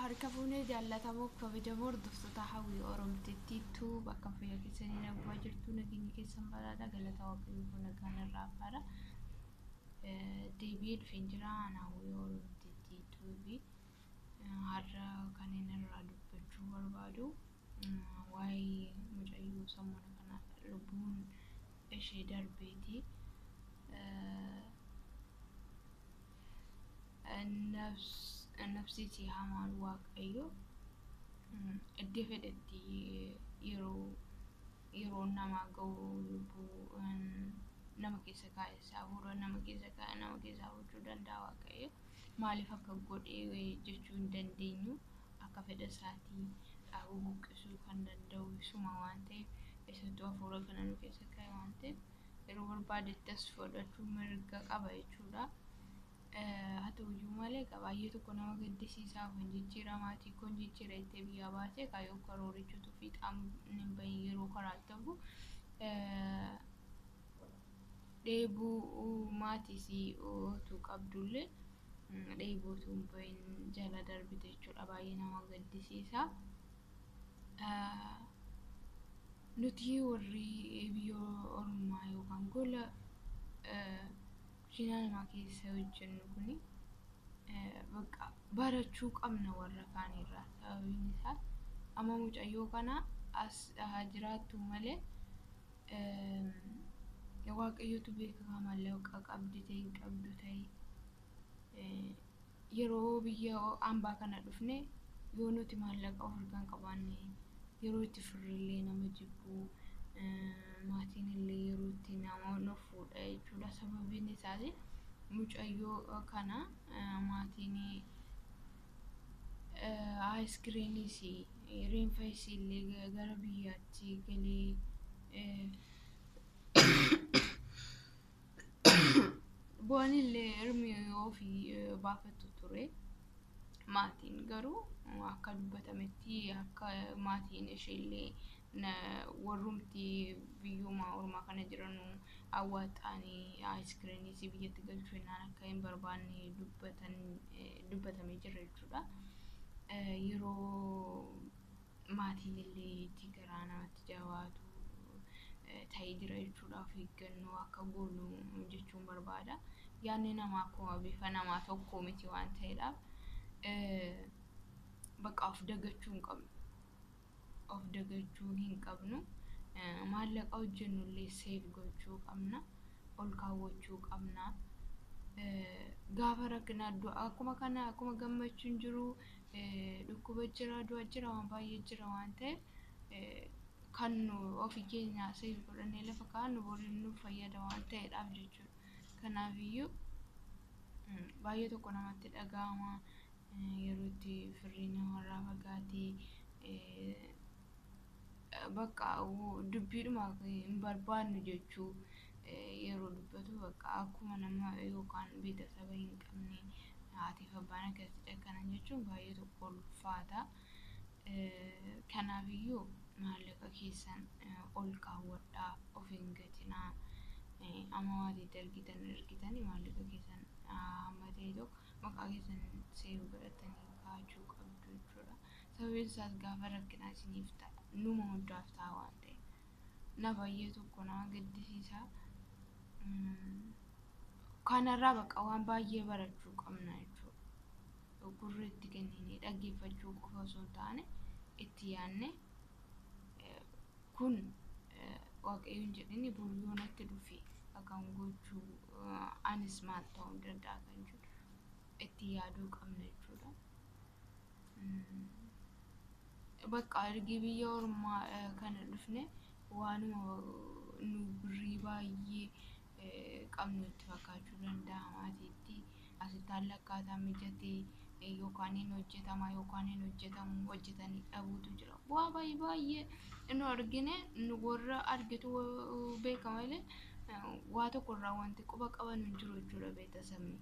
Harka fuunee jaallatamoo kabajamoo hordoftoota Hawwii Oromtittiitu bakka fayyaa keessanii nagumaa jirtu, nageenya keessan badhaadha, galata Waaqayyoo kun nagaan irraa affaadha. Deebi'ee dhufeen jira ana Hawwii Oromtittiituu fi har'a kan inni irraa dubbachuu barbaadu waa'ee mucayyoo sammuna kana lubbuun ishee darbeeti. Nafsichi hamaan Waaqayyo iddoo fedhetti yeroo namaa ga'u lubbuu nama keessa kaa'e, hafuura nama keessa kaa'e nama keessaa fudhachuu danda'a Waaqayyo. Maaliif akka godhe jechuu hin dandeenyu, akka fedha isaatii dhaabuu buqqisuu kan danda'u isuma waan ta'eef, isattuu hafuura kana nu keessa kaa'e waan ta'eef yeroo barbaadetti as fudhachuu mirga qaba jechuudha. Haa ta'uyyuu malee baay'ee tokko nama gaddisiisaa, of hin jijjiira, maatii koo hin jijjiira jettee biyyaa baatee kaayyoo karoorichuutu fiixaan hin bahin yeroo karaa ta'u dheebuu maatiis utuu qabdullee dheebuu utuu hin bahin jala darbite jechuudha. Baay'ee nama gaddisiisa. Nuti warri biyya ormaa yookaan gola kushiinaa namaa keessa hojjennu kuni bakka barachuu qabna warra kaanirraa. Sababiin isaa amma mucayyoo kana as haa jiraattu malee Waaqayyotu beeka maallaqa qabdi ta'e hin qabdu ta'e, yeroo biyya hambaa kana dhufne yoo nuti maallaqa of harkaa hin qabaanne yeroo itti firrillee nama jibbu, maatiin illee yeroo itti nama nuuf fuudha jechuudha. Sababiin isaas mucayyoo kana maatiin aayiskiriiniis reenfa isii illee gara biyyaatti galee bu'aan illee hirmi ofii baafatu ture. Maatiin garuu akka dubbatametti akka maatiin isheellee warrumti biyyuma ormaa kana jiran awwaaxaanii aayiskiriiniis biyyatti galchuu jennaan akka hin barbaanne dubbatamee jira jechuudha. Yeroo maatiin illee itti garaa namatti jabaatu ta'ee jira jechuudha. Of eeggannoo akka goonu jechuun barbaada. Yaadni namaa akkuma bifa namaa tokko miti waan ta'eedhaaf bakka of dagachuu hin qabnu. Of dagachuu hin qabnu. Maallaqa hojjennu illee seef gochuu qabna. Ol kaawwachuu qabna. Gaafa rakkinaa du'a akkuma kana akkuma gammachuun jiru dhukkuba jira, du'a jira, waan baay'ee jira waan ta'eef kan nu ofii keenya seef godhannee lafa kaa'annu boriin nu fayyada waan ta'eedhaaf jechuudha. Kanaafiyyuu baay'ee tokko namatti dhaga'ama yeroo itti firri namarraa fagaatee bakka dubbiidhuma hin barbaannu jechuu yeroo dubbatu, bakka akkuma nama yookaan beeksisa hin qabne haatiif abbaan akkasitti akkanan jechuun baay'ee tokko ulfaata. Kanaafiyyuu maallaqa keessan ol kaawwadhaa, of hin gatinaa. Amma maatiitti ergitanii maallaqa keessan hamma ta'e tokko maqaa keessan seef godhatanii kaa'achuu qabdu jechuudha. Sababiin isaas gaafa rakkinaa isiniif ta'a, numa hundaaf ta'a waan ta'eef. Na baay'ee tokko nama gaddisiisa. Kanarraa bakka waan baay'ee barachuu qabna jechuudha. Gurra itti kenninee dhaggeeffachuu qofa osoo hin taane itti yaadne, kun Waaqayyoon jedhini boru yoo natti dhufe akkam gochuu, anis maal ta'uu danda'a kan jedhu itti yaaduu qabna jechuudha. Bakka ergi biyya ormaa kana dhufne waanuma nu birrii baay'ee qabnu itti fakkaachuu danda'a maatiitti. Asitti haalli akkaataa mijatee yookaan hin hojjetama yookaan hin hojjetamu, hojjetanii dhabuutu jira. Bu'aa baay'ee baay'ee nu argine, nu warra argitu beeka malee waa tokko irraa wanti quba qaban hin jiru jechuudha beeksisni.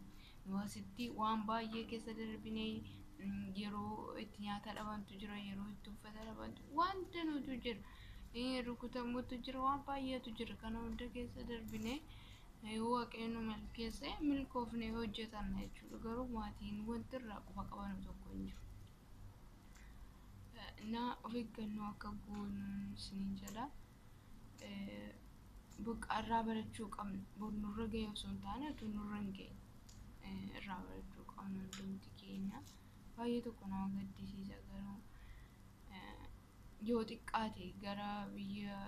Nu asitti waan baay'ee keessa darbinee yeroo itti nyaata dhabantu jira, yeroo itti uffata dhabantu waan danuutu jira. Rukutamuutu jira, waan baay'eetu jira. Kana hunda keessa darbinee Waaqayyo nu milkeesse milkoofnee hojjetanna jechuudha. Garuu maatiin wanti irraa quba qaban tokko hin jiru. Na of eeggannoo akka goonuun isiniin jedha. Bakka irraa barachuu qabna. Bor nurra ga'e osoo hin taane utuu nurra hin geenye irraa barachuu qabna hundumti keenya. Baay'ee tokko nama gaddisiisa, garuu yoo xiqqaate gara biyya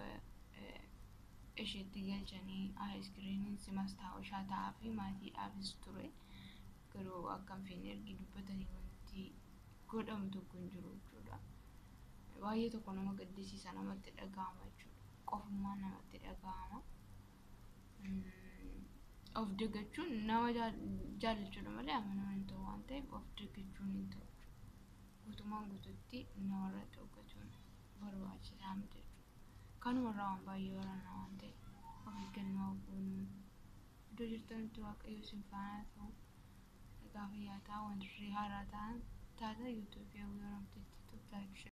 isheetti galchanii aayiskiriimiin si mastaawashaa ta'aa fi maatiidhaafis ture. Garuu akka hin feene ergi dubbatanii wanti godhamu tokko hin jiru jechuudha. Baay'ee tokko nama gaddisiisa, namatti dhaga'ama jechuudha. Qofummaan namatti dhaga'ama. Of dagachuun nama jaallachuudha malee amanuun hin ta'u waan ta'eef of dagachuun hin ta'u jechuudha. Guutumaan guututti namarratti hojjechuun barbaachisaa miti jechuudha. Kanumarraa waan baay'ee baranna waan ta'eef of eeggannoo goonuu. Iddoo jirtanitti Waaqayyo isin faana ta'u. Gaafa yaataa wanti haaraa ta'an taata yuutuubii Hawwii Oromtittii.